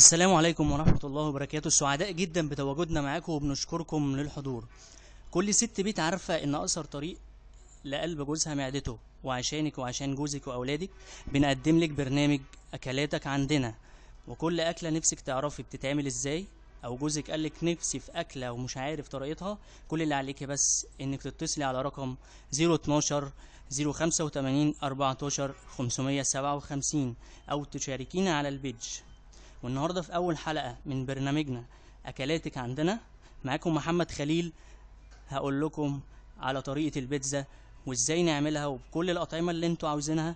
السلام عليكم ورحمة الله وبركاته. سعداء جدا بتواجدنا معاكم وبنشكركم للحضور. كل ست بيت عارفة ان اقصر طريق لقلب جوزها معدته، وعشانك وعشان جوزك واولادك بنقدم لك برنامج اكلاتك عندنا، وكل اكلة نفسك تعرفي بتتعمل ازاي، او جوزك قالك نفسي في اكلة ومش عارف طريقتها، كل اللي عليكي بس انك تتصلي على رقم 012 085 14 557 او تشاركينا على ال page. والنهارده في اول حلقة من برنامجنا اكلاتك عندنا معاكم محمد خليل، هقول لكم على طريقة البيتزا وازاي نعملها وبكل الاطعمة اللي انتوا عاوزينها.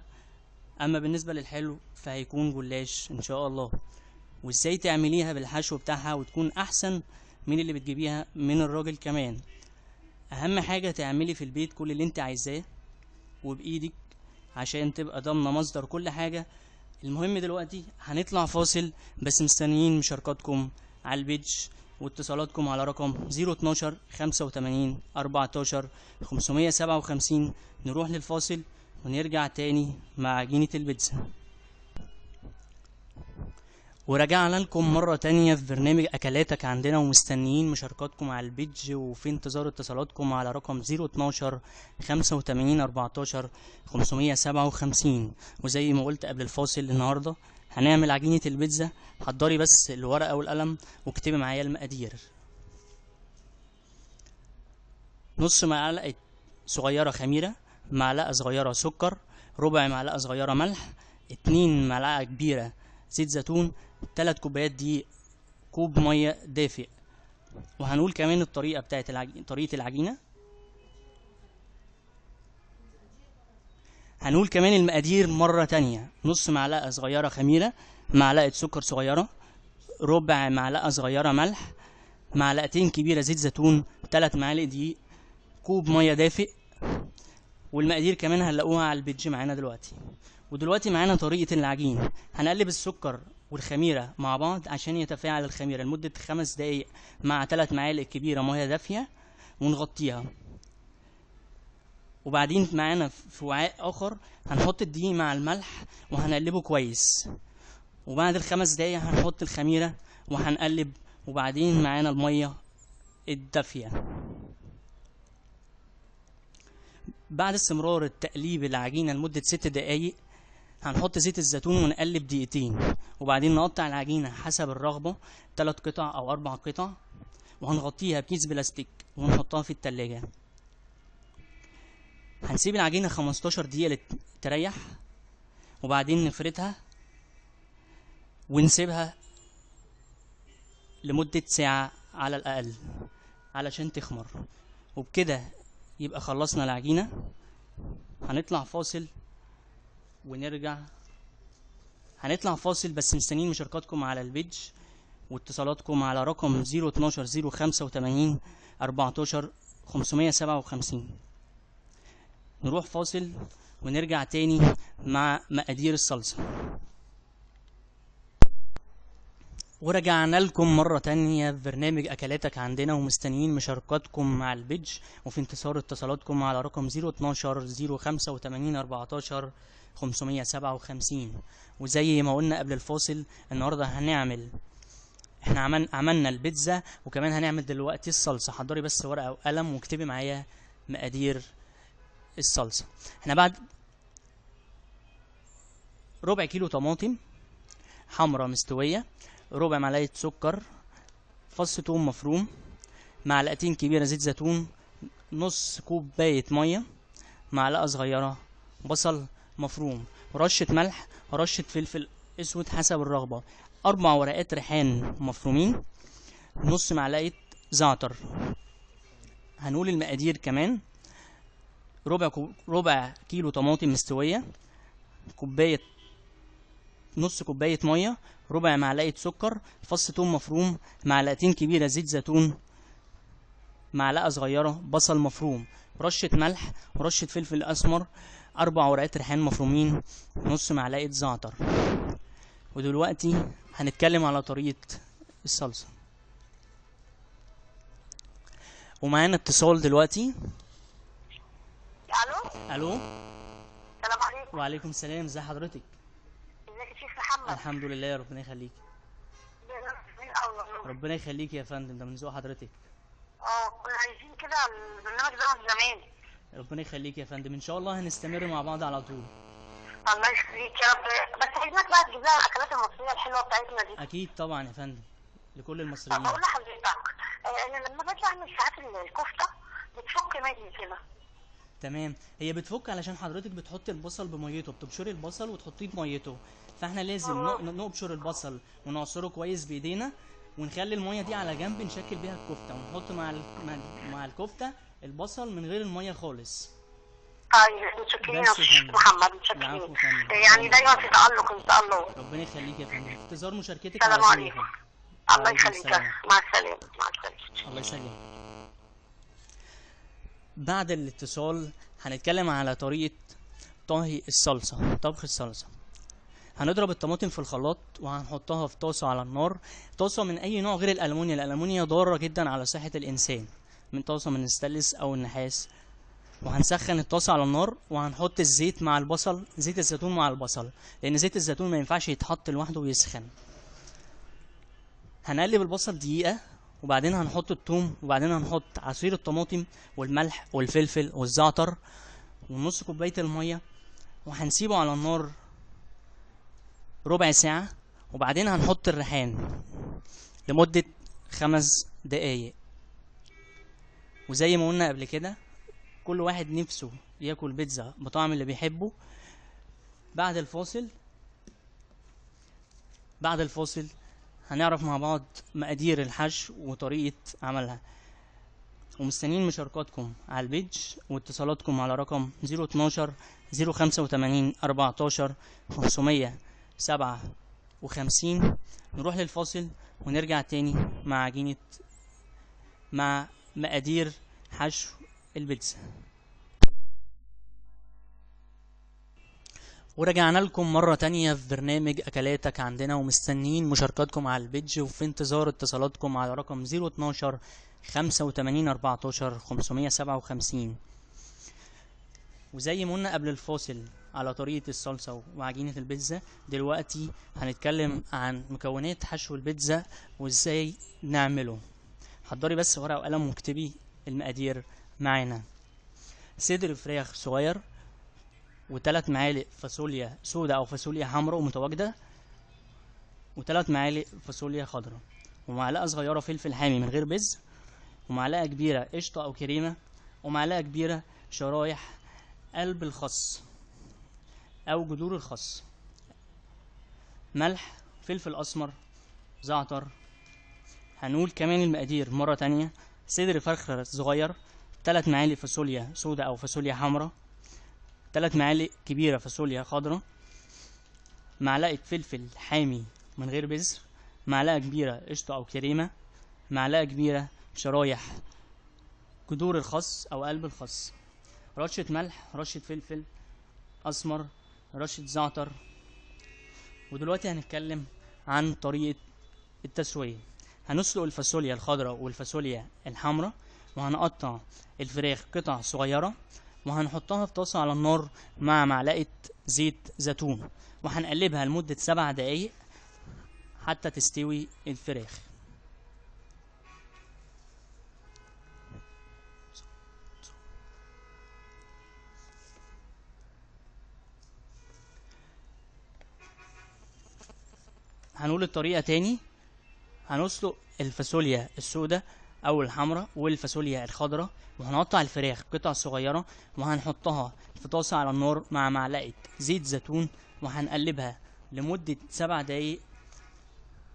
اما بالنسبة للحلو فهيكون جلاش ان شاء الله، وازاي تعمليها بالحشو بتاعها وتكون احسن من اللي بتجيبيها من الراجل كمان. اهم حاجة تعملي في البيت كل اللي انت عايزاه وبايدك عشان تبقى ضامنة مصدر كل حاجة. المهم دلوقتي هنطلع فاصل، بس مستنيين مشاركاتكم على ال page واتصالاتكم على رقم 012 85 14 557. نروح للفاصل ونرجع تاني مع عجينة البيتزا. ورجعنا لكم مرة تانية في برنامج أكلاتك عندنا، ومستنيين مشاركاتكم على ال page وفي انتظار اتصالاتكم على رقم 012 85 14 557. وزي ما قلت قبل الفاصل، النهاردة هنعمل عجينة البيتزا. حضري بس الورقة والقلم واكتبي معايا المقادير. نص معلقة صغيرة خميرة، معلقة صغيرة سكر، ربع معلقة صغيرة ملح، 2 معلقة كبيرة زيت زيتون، 3 كوبايات دقيق، كوب مية دافئ. وهنقول كمان الطريقة بتاعت طريقه العجينة. هنقول كمان المقادير مرة تانية: نص معلقه صغيرة خميره، معلقه سكر صغيرة، ربع معلقه صغيرة ملح، معلقتين كبيرة زيت زيتون، 3 معالق دقيق، كوب مية دافئ. والمقادير كمان هنلاقوها على البيدج معانا دلوقتي. ودلوقتي معانا طريقة العجين. هنقلب السكر والخميرة مع بعض عشان يتفاعل الخميرة لمدة 5 دقايق مع 3 معالق كبيرة مية دافية ونغطيها. وبعدين معانا في وعاء آخر هنحط الدقيق مع الملح وهنقلبه كويس. وبعد ال5 دقايق هنحط الخميرة وهنقلب، وبعدين معانا المية الدافية. بعد استمرار التقليب العجينة لمدة 6 دقايق هنحط زيت الزيتون ونقلب دقيقتين، وبعدين نقطع العجينة حسب الرغبة 3 قطع أو 4 قطع، وهنغطيها بكيس بلاستيك ونحطها في التلاجة. هنسيب العجينة 15 دقيقة تريح، وبعدين نفردها ونسيبها لمدة ساعة على الأقل علشان تخمر. وبكده يبقى خلصنا العجينة. هنطلع فاصل ونرجع. هنطلع فاصل بس مستنيين مشاركاتكم على البيدج واتصالاتكم على رقم 012 085 14 557. نروح فاصل ونرجع تاني مع مقادير الصلصة. ورجعنا لكم مرة تانية في برنامج أكلاتك عندنا، ومستنيين مشاركاتكم مع البيدج وفي انتصار اتصالاتكم على رقم 012 085 14 557. وزي ما قلنا قبل الفاصل، النهاردة هنعمل، احنا عملنا البيتزا وكمان هنعمل دلوقتي الصلصة. حضري بس ورقة وقلم واكتبي معايا مقادير الصلصة. احنا بعد ربع كيلو طماطم حمرا مستوية، ربع معلقة سكر، فص ثوم مفروم، معلقتين كبيرة زيت زيتون، نص كوباية مية، معلقة صغيرة بصل مفروم، رشة ملح، رشة فلفل اسود حسب الرغبة، 4 ورقات ريحان مفرومين، نص معلقة زعتر. هنقول المقادير كمان: ربع كيلو طماطم مستوية، كوباية، نص كوباية مية، ربع معلقة سكر، فص ثوم مفروم، معلقتين كبيرة زيت زيتون، معلقة صغيرة بصل مفروم، رشة ملح، رشة فلفل أسمر، 4 ورقات ريحان مفرومين، نص معلقة زعتر. ودلوقتي هنتكلم على طريقة الصلصة. ومعانا اتصال دلوقتي. الو. الو، السلام عليكم. وعليكم السلام، ازي حضرتك؟ ازيك يا شيخ محمد؟ الحمد لله، ربنا يخليك. ربنا يخليك يا فندم، ده من ذوق حضرتك. كنا عايزين كده البرنامج ده من زمان. ربنا يخليك يا فندم، ان شاء الله هنستمر مع بعض على طول. الله يخليك يا رب، بس عايزينك بقى تجيب لنا الاكلات المصرية الحلوة بتاعتنا دي. اكيد طبعا يا فندم، لكل المصريين. طب اقول لحضرتك، انا لما باجي اعمل ساعات الكفتة بتفك مني كده. تمام، هي بتفك علشان حضرتك بتحطي البصل بميته، بتبشري البصل وتحطيه بميته، فاحنا لازم نبشر البصل ونعصره كويس بايدينا، ونخلي المية دي على جنب نشكل بيها الكفتة، ونحط مع الكفتة البصل من غير المية خالص. طيب متشكرين يا استاذ محمد، متشكرين، يعني دايما في تألق ان شاء الله. ربنا يخليك يا فندم، في انتظار مشاركتك. السلام عليكم. الله يخليك، مع السلامة. مع السلامة. الله يسلمك. بعد الاتصال هنتكلم على طريقة طهي الصلصة، طبخ الصلصة. هنضرب الطماطم في الخلاط وهنحطها في طاسة على النار، طاسة من أي نوع غير الألمونيا، الألمونيا ضارة جدا على صحة الإنسان، من طاسة من الستانلس أو النحاس. وهنسخن الطاسة على النار وهنحط الزيت مع البصل، زيت الزيتون مع البصل، لأن زيت الزيتون ما ينفعش يتحط لوحده ويسخن. هنقلب البصل دقيقة، وبعدين هنحط الثوم، وبعدين هنحط عصير الطماطم والملح والفلفل والزعتر ونص كوباية المية، وهنسيبه على النار ربع ساعة، وبعدين هنحط الريحان لمدة 5 دقايق. وزي ما قلنا قبل كده، كل واحد نفسه ياكل بيتزا بطعم اللي بيحبه. بعد الفاصل هنعرف مع بعض مقادير الحشو وطريقة عملها، ومستنيين مشاركاتكم على ال page واتصالاتكم على رقم 012 085 14 557. نروح للفاصل ونرجع تاني مع عجينة، مع مقادير حشو البيتزا. ورجعنا لكم مرة تانية في برنامج أكلاتك عندنا، ومستنيين مشاركاتكم على ال page، وفي انتظار اتصالاتكم على رقم 012 85 14 557. وزي ما قلنا قبل الفاصل على طريقة الصلصة وعجينة البيتزا، دلوقتي هنتكلم عن مكونات حشو البيتزا وازاي نعمله. حضري بس ورقة وقلم واكتبي المقادير معانا. صدر فراخ صغير، و3 معالق فاصوليا سودا او فاصوليا حمراء ومتواجده، و3 معالق فاصوليا خضراء، ومعلقة صغيرة فلفل حامي من غير بذر، ومعلقة كبيرة قشطه او كريمة، ومعلقة كبيرة شرايح قلب الخس او جذور الخس، ملح، فلفل اسمر، زعتر. هنقول كمان المقادير مرة تانية: صدر فرخة صغير، 3 معالق فاصوليا سودا او فاصوليا حمراء، 3 معالق كبيرة فاصوليا خضراء، معلقة فلفل حامي من غير بذر، معلقة كبيرة قشطة أو كريمة، معلقة كبيرة شرايح جذور الخس أو قلب الخس، رشة ملح، رشة فلفل أسمر، رشة زعتر. ودلوقتي هنتكلم عن طريقة التسوية. هنسلق الفاصوليا الخضراء والفاصوليا الحمراء، وهنقطع الفراخ قطع صغيرة، وهنحطها في طاسة على النار مع معلقة زيت زيتون، وهنقلبها لمدة 7 دقايق حتى تستوي الفراخ. هنقول الطريقة تاني: هنسلق الفاصوليا السوداء او الحمراء والفاصوليا الخضراء، وهنقطع الفراخ قطع صغيرة، وهنحطها في طاسة على النار مع معلقة زيت زيتون، وهنقلبها لمدة 7 دقايق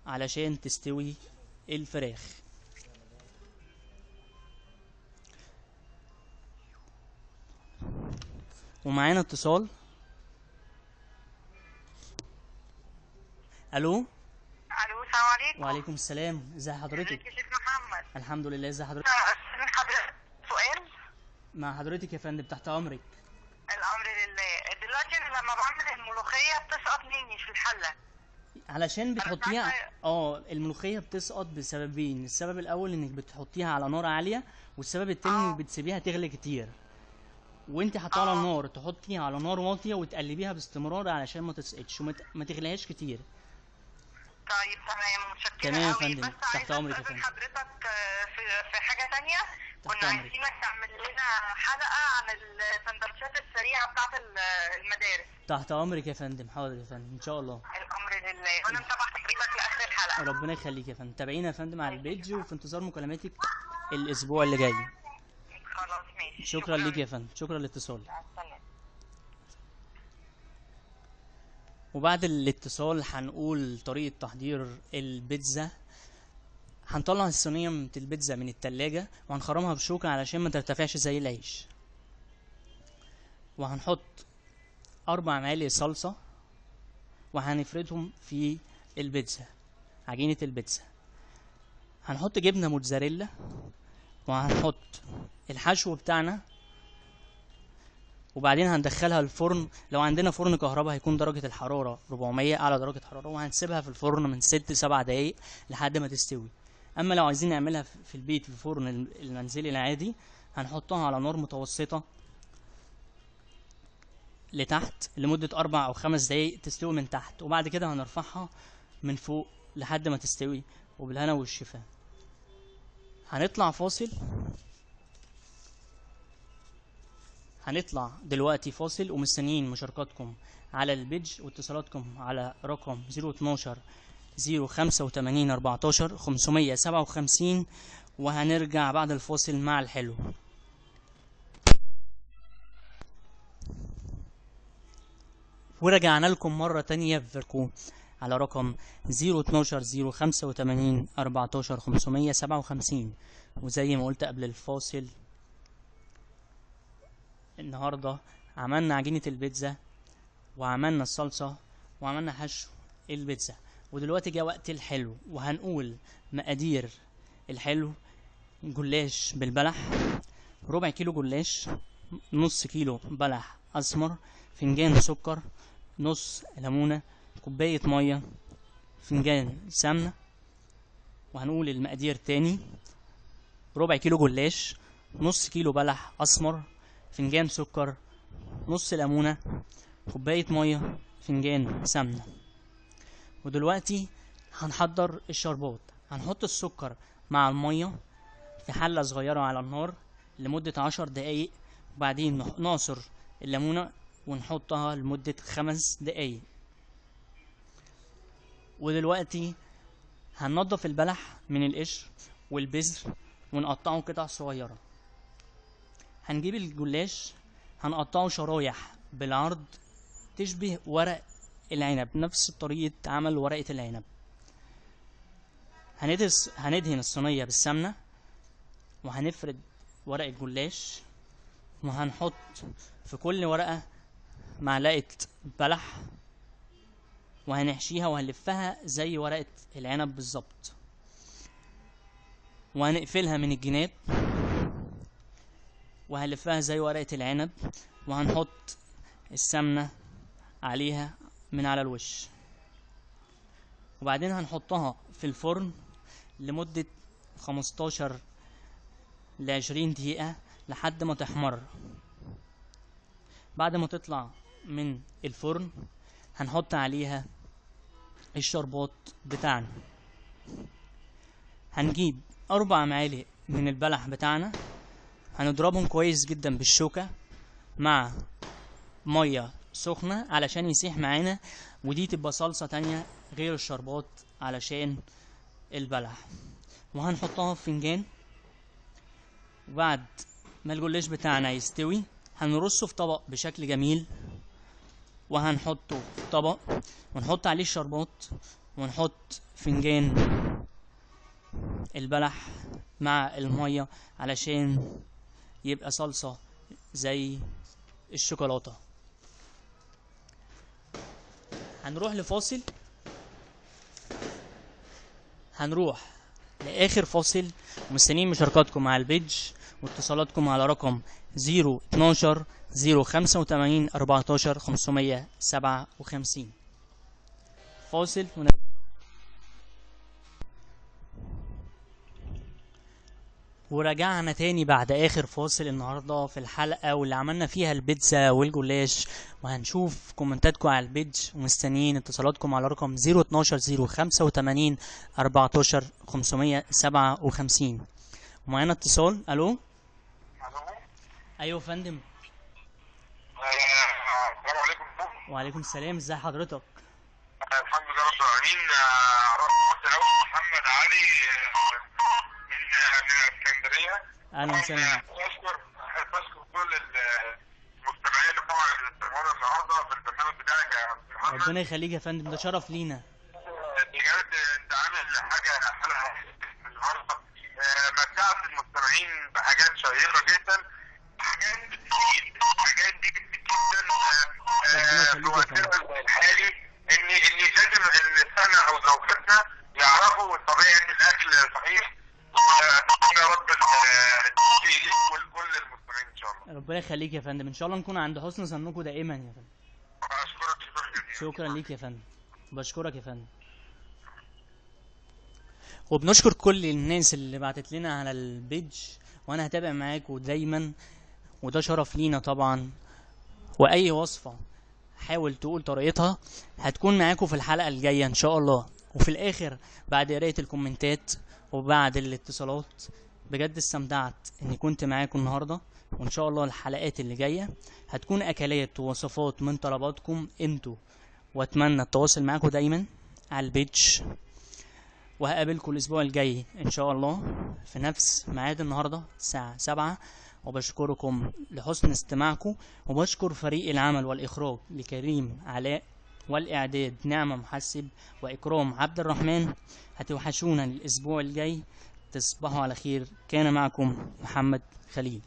علشان تستوي الفراخ. ومعانا اتصال. الو. الو، السلام عليكم. وعليكم السلام، ازي حضرتك؟ ازيك يا شيخ محمد؟ الحمد لله، ازي حضرتك؟ حضرتك سؤال مع حضرتك يا فندم، تحت امرك. الامر لله. دلوقتي انا لما بعمل الملوخية بتسقط مني في الحلة. علشان بتحطيها الملوخية بتسقط بسببين: السبب الاول انك بتحطيها على نار عالية، والسبب التاني انك بتسيبيها تغلي كتير. وانت حاطاها على النار تحطيها على نار واطية وتقلبيها باستمرار علشان ما تسقطش وما تغليهاش كتير. طيب تمام، متشكرة تمام يا قوي. فندم، بس تحت عايزة أمرك يا أستأذن فندم. حضرتك في حاجة تانية. تحت كنا أمرك. عايزينك تعمل لنا حلقة عن السندوتشات السريعة بتاعة المدارس. تحت أمرك يا فندم، حاضر يا فندم إن شاء الله. الأمر لله، وأنا متابعة حضرتك لآخر الحلقة. ربنا يخليك يا فندم. تابعينا يا فندم على ال page، وفي انتظار مكالماتك الأسبوع اللي جاي. خلاص ماشي، شكرا ليك يا فندم، شكرا للاتصال. مع السلامة. وبعد الاتصال هنقول طريقة تحضير البيتزا. هنطلع الصينية من البيتزا من التلاجة وهنخرمها بشوكة علشان ما ترتفعش زي العيش، وهنحط 4 معالق صلصة وهنفردهم في البيتزا، عجينة البيتزا. هنحط جبنة موتزاريلا، وهنحط الحشو بتاعنا، وبعدين هندخلها الفرن. لو عندنا فرن كهرباء هيكون درجة الحرارة 400، أعلى درجة حرارة، وهنسيبها في الفرن من 6 7 دقايق لحد ما تستوي. أما لو عايزين نعملها في البيت في الفرن المنزلي العادي، هنحطها على نار متوسطة لتحت لمدة 4 أو 5 دقايق تستوي من تحت، وبعد كده هنرفعها من فوق لحد ما تستوي، وبالهنا والشفا. هنطلع فاصل، هنطلع دلوقتي فاصل، ومستنيين مشاركاتكم على البيج واتصالاتكم على رقم 012 085 14 557، وهنرجع بعد الفاصل مع الحلو. ورجعنا لكم مرة تانية في على رقم 012 085 14 557. وزي ما قلت قبل الفاصل، النهاردة عملنا عجينة البيتزا، وعملنا الصلصة، وعملنا حشو البيتزا، ودلوقتي جه وقت الحلو. وهنقول مقادير الحلو: جلاش بالبلح، ربع كيلو جلاش، نص كيلو بلح أسمر، فنجان سكر، نص ليمونة، كوباية مية، فنجان سمنة. وهنقول المقادير تاني: ربع كيلو جلاش، نص كيلو بلح أسمر، فنجان سكر، نص ليمونة، كوباية مية، فنجان سمنة. ودلوقتي هنحضر الشربات. هنحط السكر مع المية في حلة صغيرة على النار لمدة 10 دقايق، وبعدين نعصر الليمونة ونحطها لمدة 5 دقايق. ودلوقتي هننضف البلح من القشر والبذر ونقطعه قطع صغيرة. هنجيب الجلاش هنقطعه شرايح بالعرض تشبه ورق العنب، نفس طريقة عمل ورقة العنب. هندهن الصينية بالسمنة، وهنفرد ورق الجلاش، وهنحط في كل ورقة معلقة بلح، وهنحشيها وهنلفها زي ورقة العنب بالظبط، وهنقفلها من الجناب وهنلفها زي ورقة العنب، وهنحط السمنة عليها من على الوش، وبعدين هنحطها في الفرن لمدة 15 ل 20 دقيقة لحد ما تحمر. بعد ما تطلع من الفرن هنحط عليها الشربات بتاعنا. هنجيب 4 معالق من البلح بتاعنا، هنضربهم كويس جدا بالشوكة مع مية سخنة علشان يسيح معانا، ودي تبقى صلصة تانية غير الشربات علشان البلح. وهنحطها في فنجان، وبعد ما الجلاش بتاعنا يستوي هنرصه في طبق بشكل جميل، وهنحطه في طبق ونحط عليه الشربات، ونحط فنجان البلح مع المية علشان يبقى صلصة زي الشوكولاتة. هنروح لفاصل، هنروح لآخر فاصل، ومستنيين مشاركاتكم على البيج واتصالاتكم على رقم 012 085 14 557. فاصل ورجعنا تاني بعد آخر فاصل النهاردة في الحلقة واللي عملنا فيها البيتزا والجلاش، وهنشوف كومنتاتكم على ال page ومستنيين اتصالاتكم على رقم 012 085 14 557. ومعانا اتصال. الو. ايوه يا فندم. السلام عليكم. وعليكم السلام، ازي حضرتك؟ الحمد لله رب العالمين. محمد علي من اسكندرية. اهلا وسهلا. اشكر كل المستمعين اللي طبعا استمعونا النهارده في البرنامج بتاعك يا استاذ محمد. ربنا يخليك يا فندم، ده شرف لينا. بجد انت عامل حاجة حلقة النهارده، متعت المستمعين بحاجات شيقة جدا، حاجات بتفيد، حاجات دي جدا في وقتنا الحالي، ان لازم ان انا او زوجتنا يعرفوا طبيعة الاكل صحيح. اتمنى يا رب التوفيق ليك ولكل المستمعين ان شاء الله. ربنا يخليك يا فندم، ان شاء الله نكون عند حسن ظنكم دائما يا فندم. اشكرك شكرا جزيلا. شكرا ليك يا فندم، بشكرك يا فندم. وبنشكر كل الناس اللي بعتت لنا على ال page، وانا هتابع معاكم دايما، وده شرف لينا طبعا. واي وصفة حاول تقول طريقتها هتكون معاكم في الحلقة الجاية ان شاء الله. وفي الاخر بعد قراية الكومنتات وبعد الاتصالات، بجد استمتعت اني كنت معاكم النهاردة، وان شاء الله الحلقات اللي جاية هتكون اكلات ووصفات من طلباتكم انتوا، واتمنى التواصل معاكم دايما على ال page. وهقابلكم الاسبوع الجاي ان شاء الله في نفس ميعاد النهاردة الساعة 7. وبشكركم لحسن استماعكم، وبشكر فريق العمل والإخراج لكريم علاء، والإعداد نعمة محسب وإكرام عبد الرحمن. هتوحشونا الأسبوع الجاي، تصبحوا على خير. كان معكم محمد خليل.